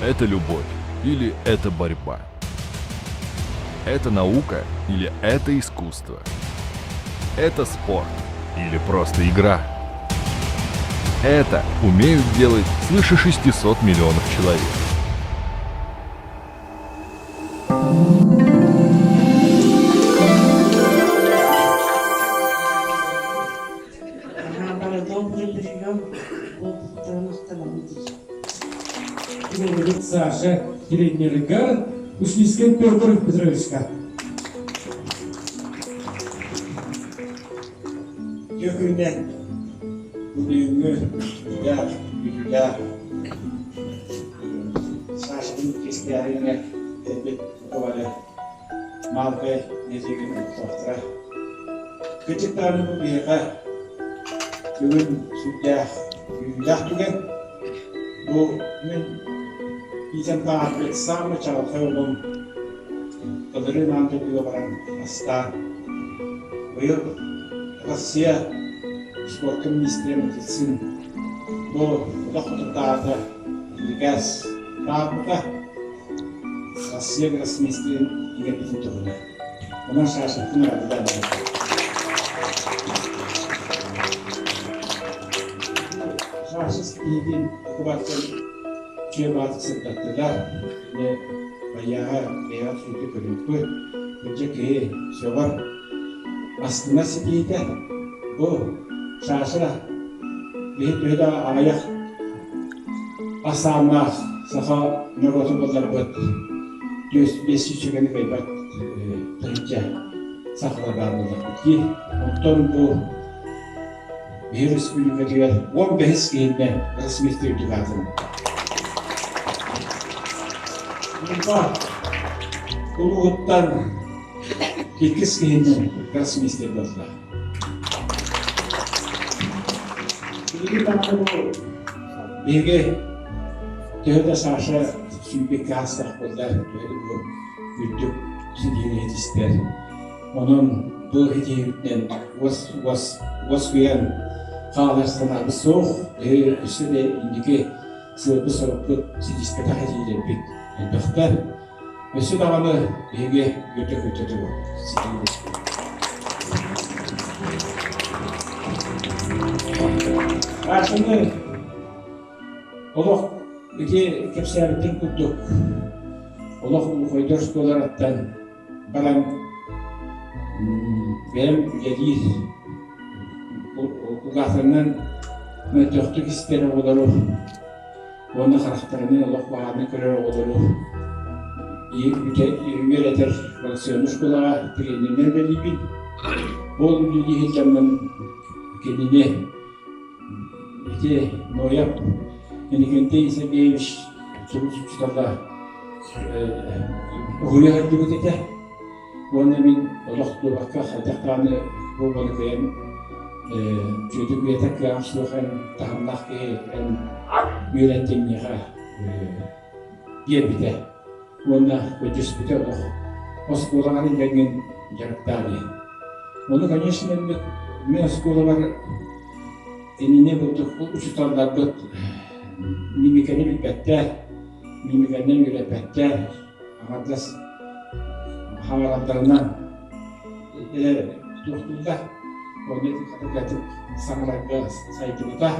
Это любовь или это борьба? Это наука или это искусство? Это спорт или просто игра? Это умеют делать свыше 600 миллионов человек. Саша тренерыгар Ушницкай Петр Петровичка. Дьөкүнэн бүгүҥҥү үлэлээх, үөрүүлээх Сашаны кистээһиҥҥэ кэлбит бары Маалыкай нэһилиэгин олохтоохторо. Кырдьык даҕаны бу биһиэхэ бүгүн сүрдээх үөрүүлээх түгэн. Бу мин иитэн таһаарбыт саамай чаҕылхай оҕом былырыын аан дойдуга баран бастаан быйыл Россия спорка министрэ Матицын бу олох утардаата бирикээс таһаарбыта Россия гроссмейстерин иҥэрбитин туһунан. Онон Сашаттан эҕэрдэлээн Саша ситиһиитин кубаттан үчүгэй баҕатык сырдаттылар. Кини байыаҕа бэйэҕэ түсүүтэ көрүөхпүт. Кырдьык киһи сөҕөр, астына ситиһиитэ. Бу Саша биһи төһө да аҕыйах ахсааннаах саха норуотун булларбыт түөс биэс сүүсүгэни кыайбат тыһыынча сахалар баар буоллахпыт дии. Оттон бу биһи республикатыгар 15 киһиннэн гроссмейстер үрдүк аатын Ньурба улууһуттан иккис киһиннэн гроссмейстер буолла. Билигин даҕаны бу биһиги төһө да Саша сүүрбэккэ аастах буоллар, төһө да бу үрдүк ситиһиини ситистэр. Онон бу ситиһиибитинэн уос уос уоскуйан хаалар санаабыт суох. Биһиги өссө да инники сыалбыт-сорукпут ситиспэтэх этиилэрбит элбэхтэр. Өссө даҕаны биһиги үөрдэ-көтө туруо ситиһиибит. Сашаны олох ити кэпсээбитин курдук олох глухойдор школаларыттан баран бэйэм үлэлиир кулгаахтарынан мөлтөхтүк истэр оҕолору уонна харахтарынан олох баҕаны көрөр оҕолору үөрэтэр коррекционнай школаҕа тренеринэн үлэлиибин. Ол үлэлии сылдьаммын кинини ити Ноев Иннокентий Сергеевич учуутала уһуйа сылдьыбыт этэ. Уонна мин олох дуобакка хайдах даҕаны буолбаны кыайан үчүгэйдик үөрэтэр кыаҕым суох эн таһымнаах киһи эн үөрэттин миэхэ биэрбитэ уонна көрдөспүтэ олох оскуолаҕа илдьэҥҥин дьарыктаа диэн. Ону, конечно, мин оскуолабар кинини курдук учууталларбыт мимиканы билбэттэр, мимиканнан үөрэппэттэр, аҥардас хаҥалардарынан эрэ туохтууллар. Онно ити саҥарарга сайдыбыта.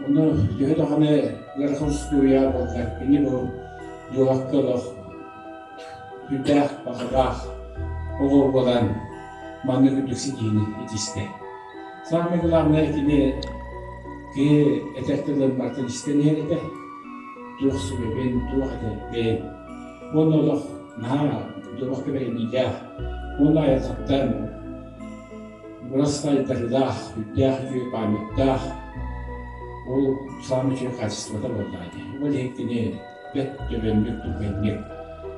Ону төһө даҕаны ыарахан устуоруйа буоллар, кини бу дуолакка олох сүрдээх баҕалаах оҕо буолан маннык үрдүк ситиһиини итистэ. Саамай главное кини киһи этэр тылын барытын истэн иһэр этэ. Туох сүбэбин, туох этэрбин. Уонна олох наһаа дубах бэриниилээх уонна айылҕаттан Бырастайдардаах, үрдээх үчүгэй памяттаах, ол саамай үчүгэй хаачыстыбата буоллаҕа дии. Ол иһин кини бэрт дөбөҥнүк, түргэнник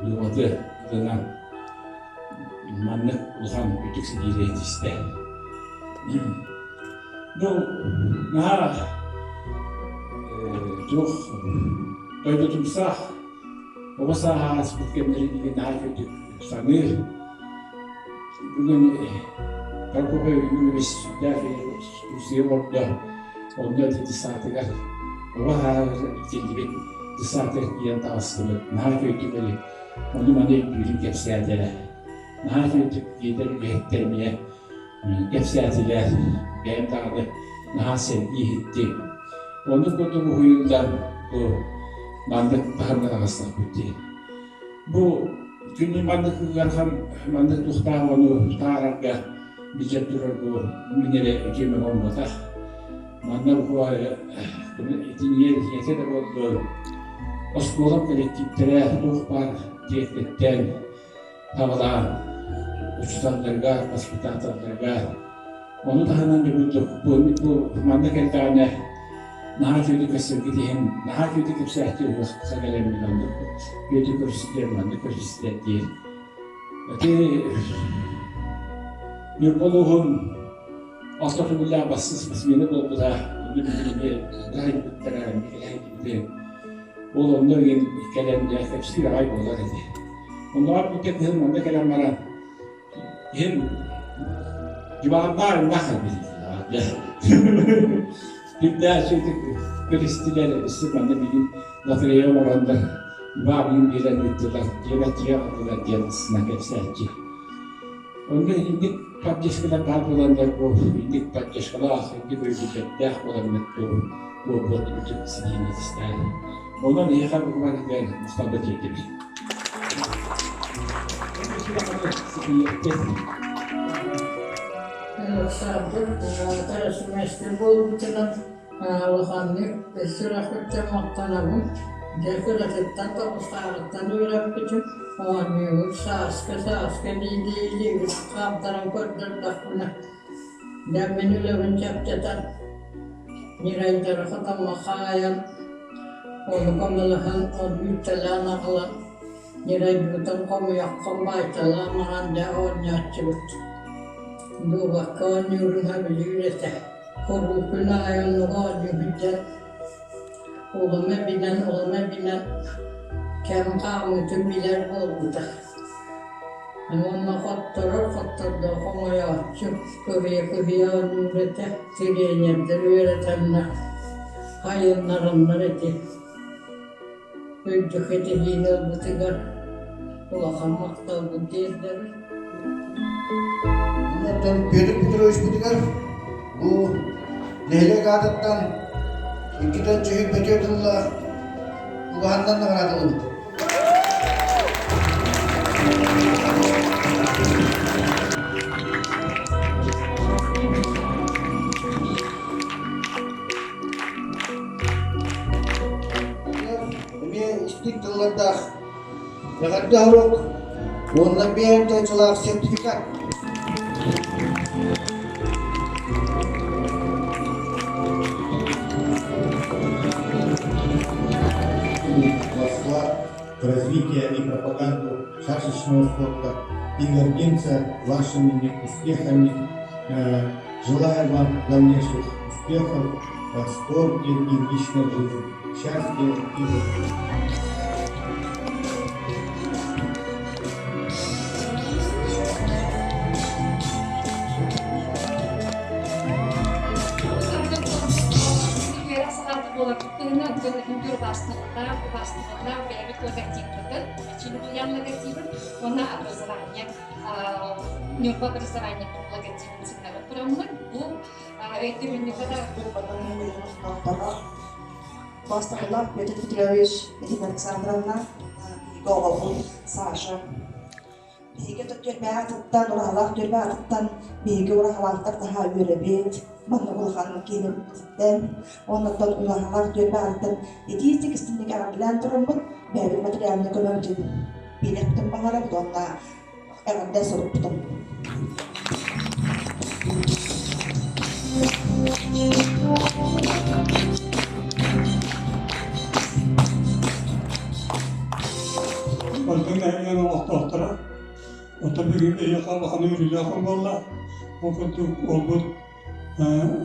дуобаты ылынан маннык улахан үрдүк ситиилэри ситистэ. Ну, наһаа туох дойдутумсаах оҕо сааһа ааспыт кэмнэрин наһаа үчүгэйдик саныыр. Бүгүн. Прокопий Юрьевич сүрдээх устуйа олордо. Онно ити десантыгар оҕо сааһыгар иитиллибит десантыгар киирэн таҕыстыбыт. Наһаа үчүгэйдик эли ону-маны өйдүүрүн кэпсээтэ. Наһаа үчүгэйдик иитэр үлэһиттэр эмиэ кэпсээтилэр. Бэйэм даҕаны наһаа сэргии иһиттим. Оннук курдук уһуйуллан бу маннык таһымҥа таҕыстахпыт дии. Бу күнү маннык ыарахан маннык туохтаах ону таарарга билдьэн турар бу мин эрэ үтүөм оҥорботах. Манна бу итинниэр ийэтэ да буоллун оскуолам кэлэктииптэрэ туох баар диэкиттэн табалаан учууталларга, воспитателларга ону таһынан дьэ бу манна кэлдэҕинэ наһаа үчүгэйдик көрсөргүт иһин наһаа үчүгэйдик кэпсээхтии уһуохха кэлэммин оннук үөтү көрүстүлэр маннык көрүстүлэр диэн ити Ньурба улууһун алта төгүллээх бассыс спортсмена буолбута онно билигин быраһайбыттара кэлэһэйдибитэ ол онно игин кэлэн дьэ кэпсиир аҕай буолар этэ оннооҕор биирдэ кыһын манна кэлэн баран Иһин дьыбааннаар ынах Кимдээччитик көрүстүлэр өссө манна билин лотерея оҥороннор баабыйын биэрэн ыыттылар диэбэт дьиэ ыллылар диэн астына кэпсээччи. Онно инник поддержкалар баар буоланнар бу инник поддержкалаах, инник өйдөбүллэрдээх буоламмыт бу буолбут үрдүк ситиини тистээр. Онон эһиэхэ бу барытыгар махталга тиэрдэбин. Александр Тарасимович буолбутунан улаханнык сүрэхпиттэн махтанабын. Дьэ кыратыттан тоҕустааҕыттан үөрэппитим. Оонньуубут сааскы сааскы дии-дии хаамтаран көрдөрдөхпүнэ, дьэ мин үлэбин чэпчэтэн, ньирэйдэри хотоҥҥо хаайан, ону көмөлөһөн, үүттэлээн аҕалан Ньирэйбитин хомуйаххын баайталаан баран дьэ оонньооччубут. Дуобакка оонньуурун сөбүлүүр этэ. Куруукун аайы оннук оонньуу сылдьан улам эбинэн, улам эбинэн кэм хаамыытын билэр буолбута. Уонна хотторор хоттордо хомойооччу, кыһыйа-кыһыйа оонньуур этэ. Тириэньэрдэр үөрэтэннэр, хайыннараннар ити. Үрдүк этиһиини ылбытыгар улахан махталбын тиэрдэбин. Оттон Петр Петровичпытыгар бу нэһилиэк аатыттан иккитэн чөһүк бөтүө тыллаах угаһаннан наҕараадалыбыт. Эмиэ истиҥ тыллардаах эҕэрдэ оһорук уонна биэм тыачылаах сертификат. Вошла в развитие и пропаганду шашечного спорта и гордимся вашими успехами. Желаю вам дальнейших успехов в спорте и в личной жизни. Счастья и любви. Бэйэбит логотиппытын, Чингуян логотибын уонна образование Ньурба образованиетын логотибын сыҥнабыт тураммыт бу өйдөбүнньүкэ да Бастакылаах Петр Петрович, Ирина Александровна, биһиги оҕобут Саша. Биһиги түөлбэ аатыттан, ураһалаах түөлбэ аатыттан биһиги ураһалаахтар таһаа үөрэбит, манна улахан киинэбититтэн, оннуттан ураһалаах түөлбэ аатыттан итии-истик истинник эҕэрдэлээн тураммыт, бэйэбит материальнай көмөбүтүн биэриэхпитин баҕарабыт уонна эҕэрдэ сурукпутун. Бардын нэһилиэгин олохтоохторо Оттон бүгүн эйиэхэ улахан үөрүүлээх буолла. Ол курдук уолбут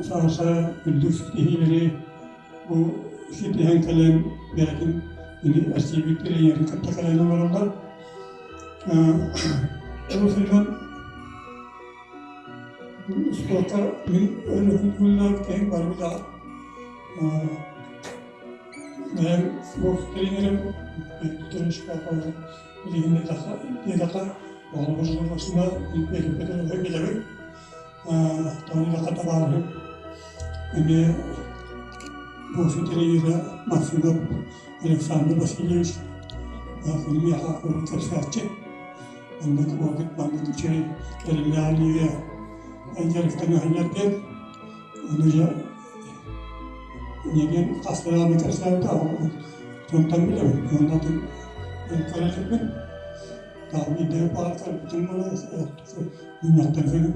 Саша үрдүк ситиһиилэри бу ситиһэн кэлэн бэйэтин ини эрчийбит тренерин кытта кэлэн олороллор. Ол сылдьан. Спортка мин өрөкүллэр киһи бары билэҕит. Бэйэм бокс тренерим Петровичка билигин диэтэххэ, оҕолорбор билэбин. Тоҕо табаарыһым эмиэ бокс тренерэ Максимов Александр Васильевич кини миэхэ кэпсээччи. Оннук уолгут маннык үчүгэй тэриллээҕинигэ дьарыктана сылдьар диэн. Ону дьэ инньэ хас даҕаны кэпсээбитэ дьонтон билэбин. Уонна атын көрө иликпин. Тағы биирдэ баар көрбүтүм буолуо мунньахтан көрүм.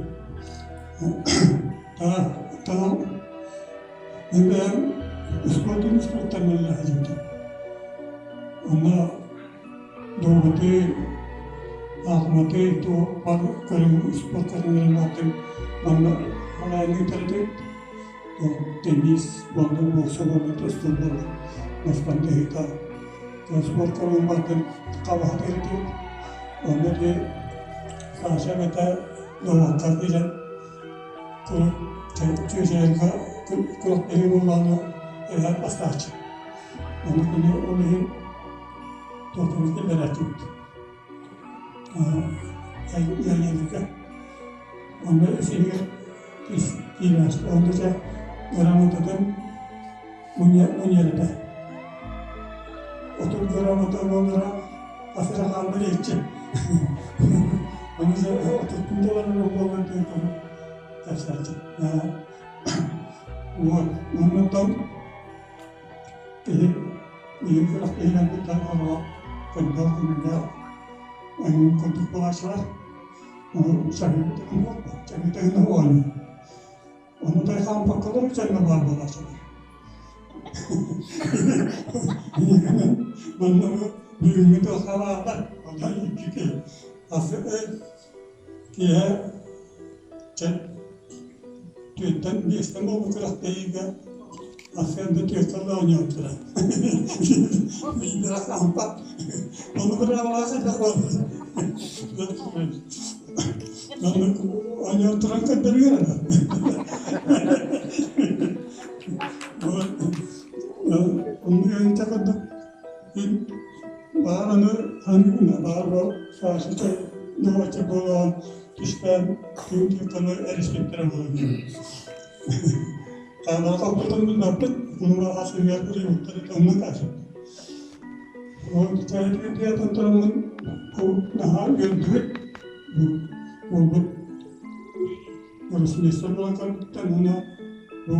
Таа мин бэйэм спорт институттан үлэлэһэ сылдьыбытым. Онно Дуобаты, аахматы туох бары көрүҥ спорт көрүҥнэрин баартын манна халаан ыытар этибит. Теннис буолла, бокса буолла, тустуу буолла, мас тардыһыыта. Спорт көрүҥүн баартын хабаһатыыр этибит. Онно ити Саша эбэтэ дуобакка киирэн чүөчэйэргэ күрэхтэһии буоллаҕына эбээт бастааччы. Ону кини ол иһин Туохпун киллэрээччибит Яйыырга. Онно сиһигэр киирээччи. Онно дьэ грамотатын мунньар этэ. 30 грамота буолара хас эрэ хаалла диэччи. Ону дьэ отуттун доллар буолан диэн кэпсээччи. Вот. Оннуттан Киһи биһиги күрэхтэһиилэрбитигэр олоҕо көрдөөх көҥүллээх эҥин курдук буолааччылар. Ону саһыыбытын чэҥитэгин оонньуу. Ону тайхаампаккалар үчэннэ баар буолааччылар. Инньэ манна бүгүҥҥү туохха бааллар, онон икки киһи. Асы киэһэ чэ түөттэн биэстэн буолбут күрэхтэһиигэ сарсыарда түөртэ оонньообуттара. Биирдэрэ хаампат. Ону быраабылаах элбэх буолла. Оонньоон туран көрдөрүөр аны. Онну курдук Баар аны ханыына баар буол саасыча нуоча буолан түстээн күн тыытаны эриспиттэрэ буолан Таанара холбутун билбэппит, муҥура хасыгар уруйбуттар оннук аасыт. Ол чайытыгар тураммын бу наһаа үөрдүбүт. Бу буолбут Росмейстер буолан көрбүттэн уонна бу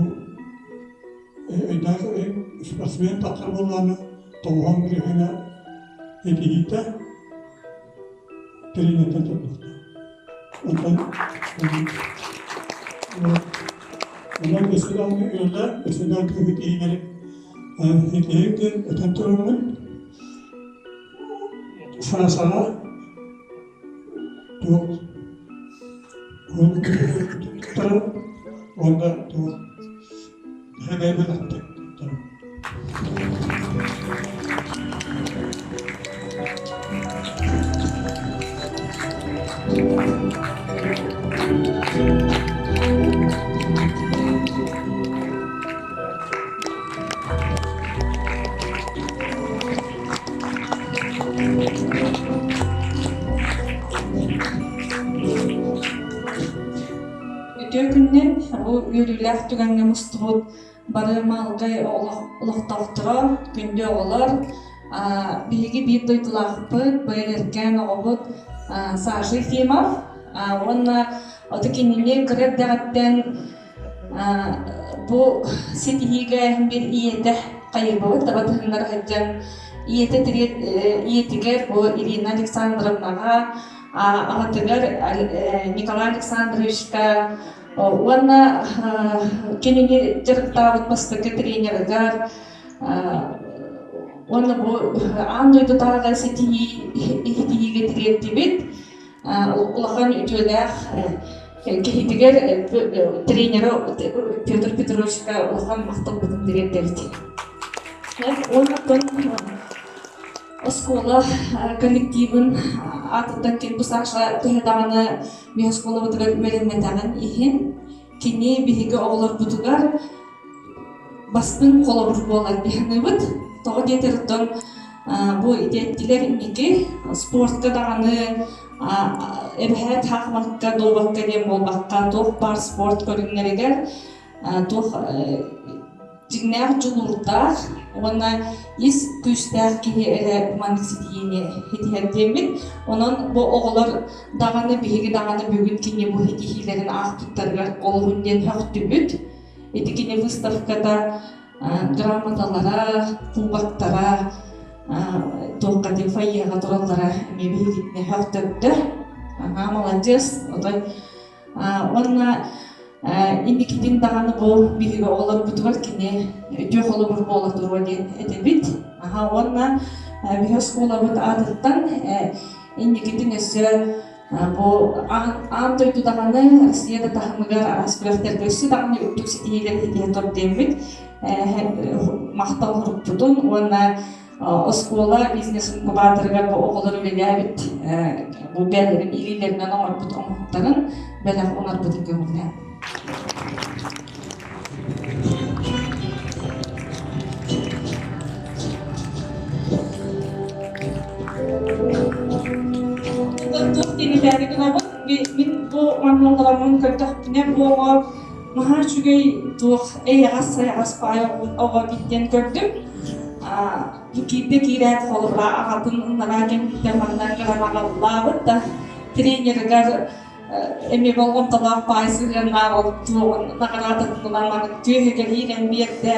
өйдөөх спортсмен тахсар буоллаҕына тоҕуһан бүрүөһүнэ этиһиитэ тренертэн турбухта. Онтон онон өссө даҕаны үөрдэ, өссө даҕаны этиһиилэри этиһик диэн этэн тураммын саҥа туох уонна туох Үтүө күнүнэн бу үөрүүлээх түгэҥҥэ мустубут бары маалыкай олохтоохторо, күндү оҕолор, биһиги биир дойдулаахпыт, быйыл эркээн оҕобут Саша Ефимов уонна оту кинини кыра эрдэҕиттэн бу ситиһиигэ биир ийэтэ хайыыбабыт таба тыһыннара сылдьан ийэтэ ийэтигэр бу Ирина Александровнаҕа аҕатыгар Николай Александровичка уонна кинини дьарыктаабыт бастакы тренерыгар уонна бу аан дойдутааҕы ситиһиигэ тириэрдибит улахан үтүөлээх киһитигэр тренерэ Петр Петровичка улахан махталбытын тириэрдэбит. Уонна. оскуола коллективын аатыттан ким бу Саша төһө даҕаны биһи оскуолабытыгар үөрэммэтэҕин иһин кини биһиги оҕолорбутугар бастыҥ холобур буолар биһаныбыт. Тоҕо диэтэр оттон бу итиэттилэр инники спортка даҕаны эбэһээт хаахмакка, дуобакка диэн буолбакка туох баар спорт көрүҥнэригэр туох дьиҥнээх дьулуурдаах уонна ис күүстээх киһи эрэ маннык ситиһиини ситиһэр диэммит. Онон бу оҕолор даҕаны биһиги даҕаны бүгүн кини бу ситиһиилэрин аахпыттарыгар олуһун диэн сөхтүбүт. Ити кини выставката грамоталара, кубоктара туохха диэн фойеҕа тураллара эмиэ биһигитини сөхтөрдө. Аһаа, маладьыас. Отой Уонна инникитин даҕаны бу биһиги оҕолорбутугар кини үтүө холобур буола туруо диэн этэбит. Аха уонна биһи оскуолабыт аатыттан инникитин өссө бу аан дойду даҕаны Россия да таһымыгар араас күрэхтэргэ өссө даҕаны үрдүк ситиһиилэри ситиһэ тур диэммит махтал сурукпутун уонна Оскуола бизнес-инкубаторыгар бу оҕолор үлэлээбит бу бэйэлэрин илиилэринэн оҥорбут оҥоһуктарын бэлэх уунарбытын көҥүллээн. Туох диэн гынабын мин бу манна олороммун көрдөхпүнэ бу оҕо наһаа үчүгэй туох эйэҕэс-сайаҕас баай оҕо эбит диэн көрдүм. Киирдэ киирээт холобура аҕатын ыннараа кэмиттэн манна кэлэн аҕаллаабыт да тренеригэр эмиэ болҕомтолоох баай сыһыаннаах ол туоҕун наҕараадатынан маннык түөһүгэр иирэн биэрдэ.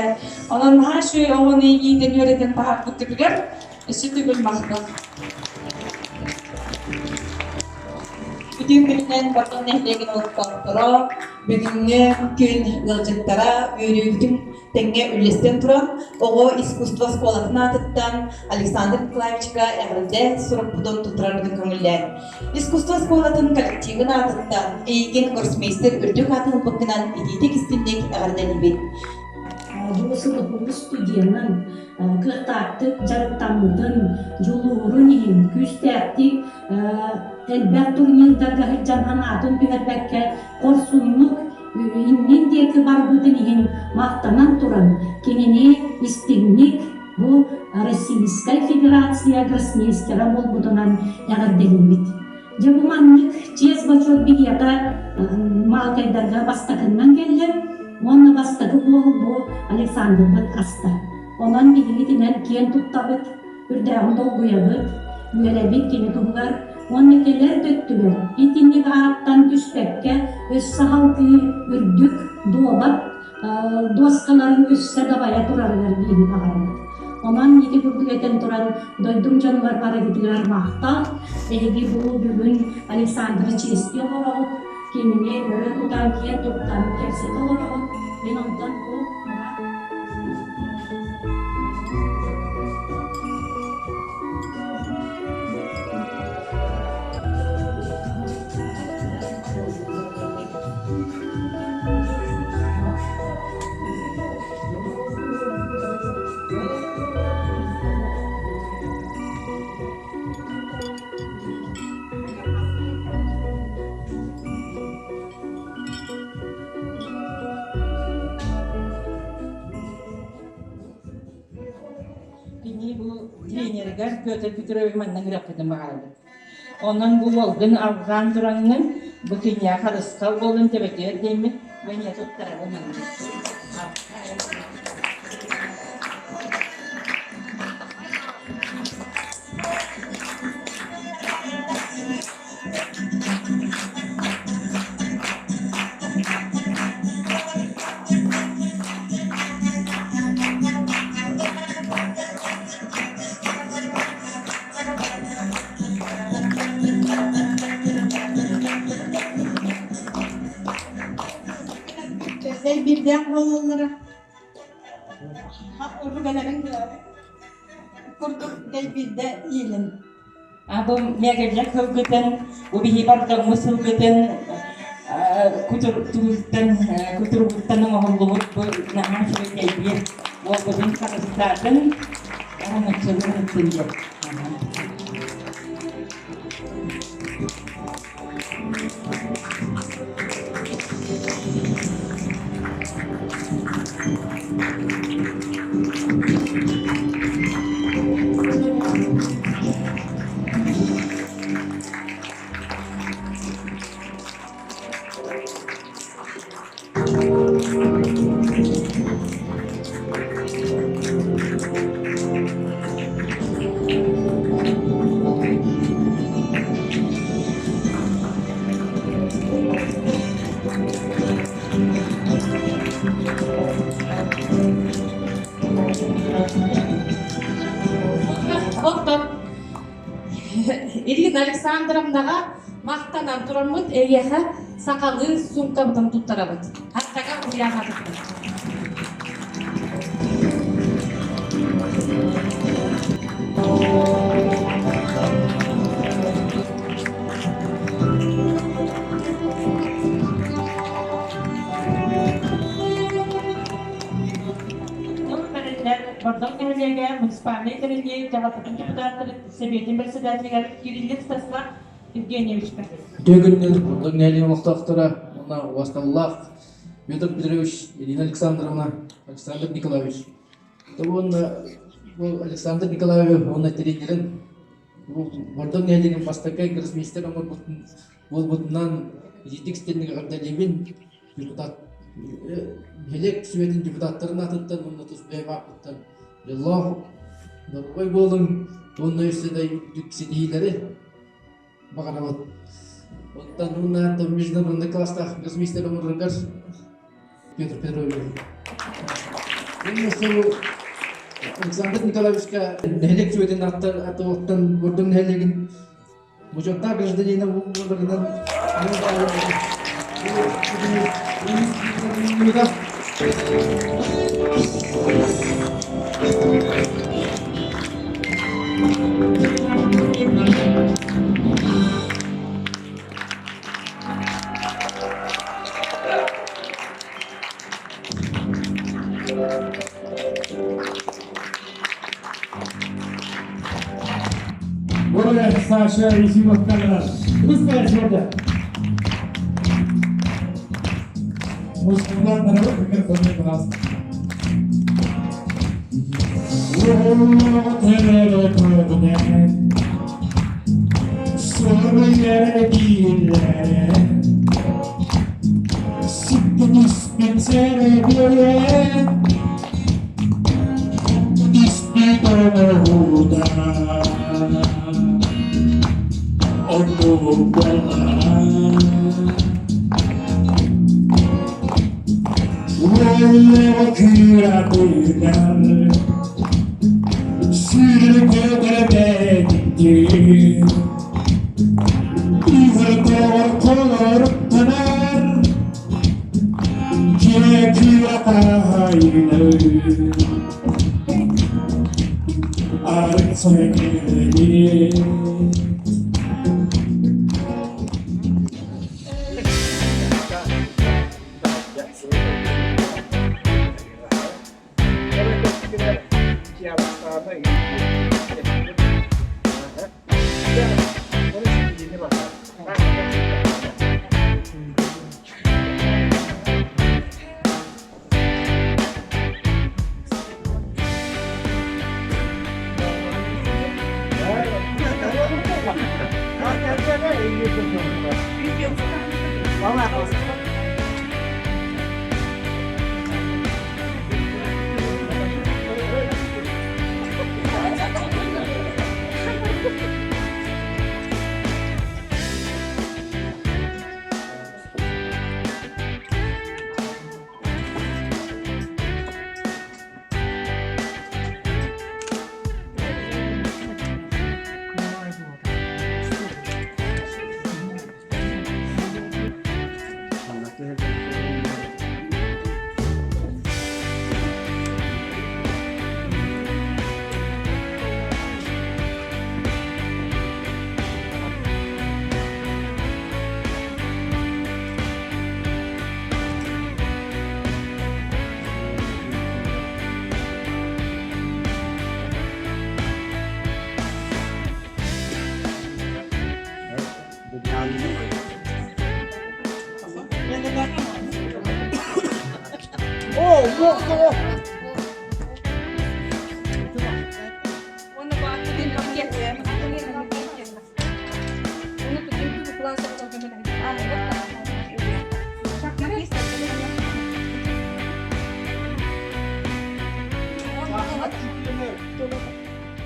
Онон наһаа үчүгэй оҕону иитэн үөрэтэн таһаарбыккытыгар өссө төгүл махтал. Бүтүн күнүнэн Батон нэһилиэгин олохтоохторо бүгүҥҥү күн ыалдьыттара үөрүүбүтүн тэҥҥэ үллэстэн туран, оҕо искусство оскуолатын аатыттан Александр Николаевичка эҕэрдэ сурукпутун туттарарбытын көҥүллээн. Искусство оскуолатын коллективын аатыттан эйигин гроссмейстер үрдүк аатын ылбыккынан итиитик истинник эҕэрдэлиибит. Бу сылы студенын кыахтаахтык дьарыктаммытын, дьулуурун иһин күүстээхтик элбэх турнирдарга сылдьан санаатын түһэрбэккэ хорсуннук иннин диэки барбытын иһин махтанан туран кинини истиҥник бу Российскай Федерация гроссмейстера буолбутунан эҕэрдэлиибит. Дьэ бу маннык чиэс-бочуот биһиэхэ маалкайдарга бастакыннан кэллэ уонна бастакы буол бу Александрбыт аста. Онон биһиги итинэн киэн туттабыт, үрдээҕин долгуйабыт, үөрэбит кини туһугар уонна кэлэр да өттүгэр итинник ааттан түспэккэ өссө салгыы үрдүк дуобат дуоскаларын өссө дабайа турарыгар биһиги баҕарабыт. Онон ити курдук этэн туран дойдум дьонугар барыгытыгар махтал. Эһиги бу бүгүн Александры чиэстии олороҕут, кинини өрө тутан, киэн туттан кэпсэтэ олороҕут. Мин онтон бу Кини бу тренеригэр Петр Петрович манна үрэхпитин баҕарабыт. Онон бу уолгун алҕаан тураҥҥын, бу киниэхэ харысхал буолун төбөтүгэр диэммит, бу эмиэ туттарабын манна. Биирдээх буолаллара. Урукаларын курдук дэйбиирдэ иилин. Бу миэгэллэр сылгытын, бу биһи бардаммыт сылгытын кутуругуттан кутуругуттан оҥоһуллубут бу наһаа үчүгэй кэйбиир уолбутун харыстаатын, араҥаччылыын ыттын диэн. Оттон Ирина Александровнаҕа махтанан тураммыт эйиэхэ сахалыы суумкабытын туттарабыт. Аттага уйааматыппыт. Бордоҥ нэһилиэгэ муниципальнай тэриллии дьаһалтатын депутаттарын Сэбиэтин председателигэр Кириллин Стаслав Евгеньевичка. Үтүө күннэр, Бордоҥ нэһилиэгин олохтоохторо уонна убастабыллаах Петр Петрович, Ирина Александровна, Александр Николаевич. Уонна бу Александр Николаевич уонна тренерин бу Бордоҥ нэһилиэгин бастакы гроссмейстер оҥорбутун буолбутунан итиитик истинник эҕэрдэлиибин. Депутат нэһилиэк сүбэтин депутаттарын аатыттан уонна тус бэйэм ааппыттан дьоллоох доруобай буолуҥ уонна өссө да үрдүк ситиһиилэри баҕарабыт. Оттон уонна международный класстаах гроссмейстер оҥороргор Петр Петрович. Александр Николаевичка нэһилиэк сүбэтин аттыттан Бордоҥ нэһилиэгин Бочуоттаах гражданина буоларынан Боря Саша Ефимовтарынан. Быстрая света. Мусульман народ пример должны пожалуйста.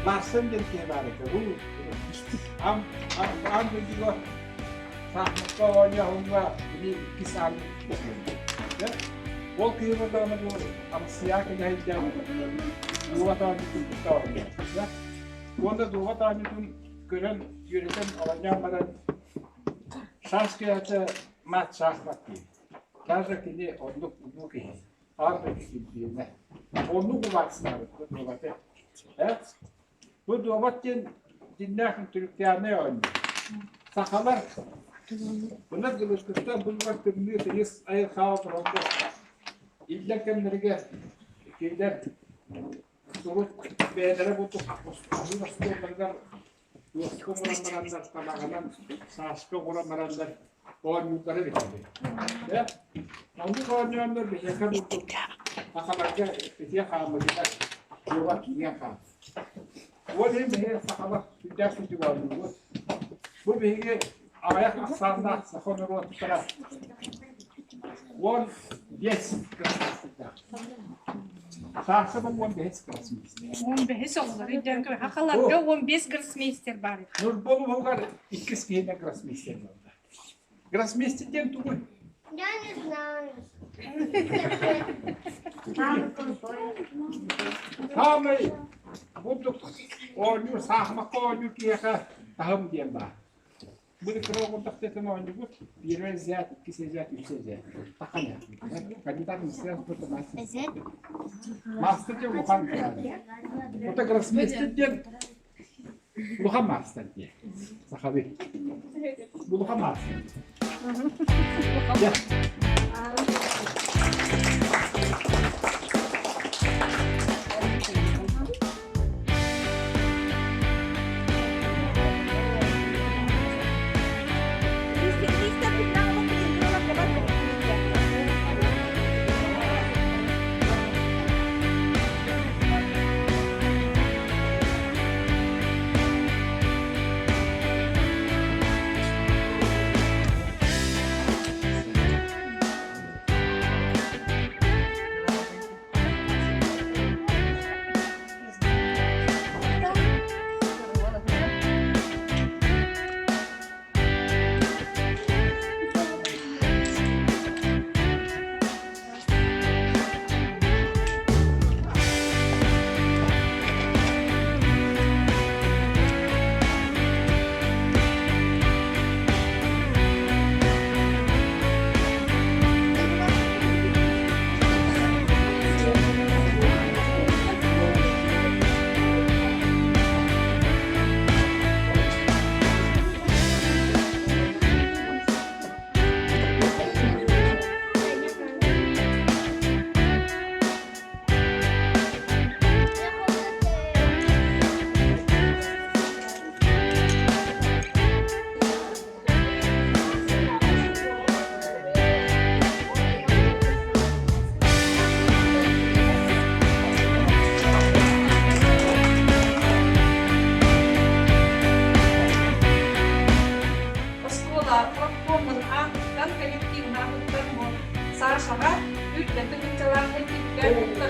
Ларсен диэн киһи баар этэ. Бу ам ам дойдуга саахмакка оонньооһуҥҥа били иккис аан Ол киһи буоллаҕына бу Арассыйа кэлэһийдээн дуобат оонньуутун кытта оонньообута. Уонна дуобат оонньуутун көрөн, үөрэтэн оонньоон баран шашка это мат шахмат диир. Даже кини оннук улуу киһи. Аан дойду чемпиона. Оннук убаастаабыт бу дуобаты. Э? Бу дуобат диэн дьиннээх интеллектуальнай оонньуу. Сахалар былыр былыргыттан былыргы тымныы тыйыс айылҕаҕа олороллор. Иллэҥ кэмнэригэр кинилэр урут бэйэлэрэ курдук аһыыр остуолларыгар Туоска оҥорон бараннар, табаҕынан сааска оҥорон бараннар оонньууллара эбит. Дьэ, оннук оонньооннор биһиэхэ курдук сахаларга итиэ хааммытыгар дуоба киирэн хаалбыт. Ол иһин биһиги сахалар сүрдээх сүрдүк оонньуубут. Бу биһиги аҕыйах ахсааннаах саха норуоттара 15 гроссмейстердаах. Саахса бу 15 гроссмейстер. 15 оҕолор өйдөөн көр. Хахаларга 15 гроссмейстер баар. Нурбол уһугар иккис киһинэн гроссмейстер буолла. Гроссмейстер диэн тугуй? Я не знаю. Саамай бурдук оонньуур, саахымакка оонньуур киһиэхэ таһым диэн баар. Бу кыра оҕурдахтыытын оонньуубут первый взять, иккис взять, үс взять. Таханя. Кандидат мастер Мастер диэн улахан Ото гроссмейстер диэн улахан маастар диэн. Сахалыы. Улахан маастар. Оскуола профкомун аатыттан коллективын аатыттан Сашаҕа үрдэтин ыччалаах кэлбиккэ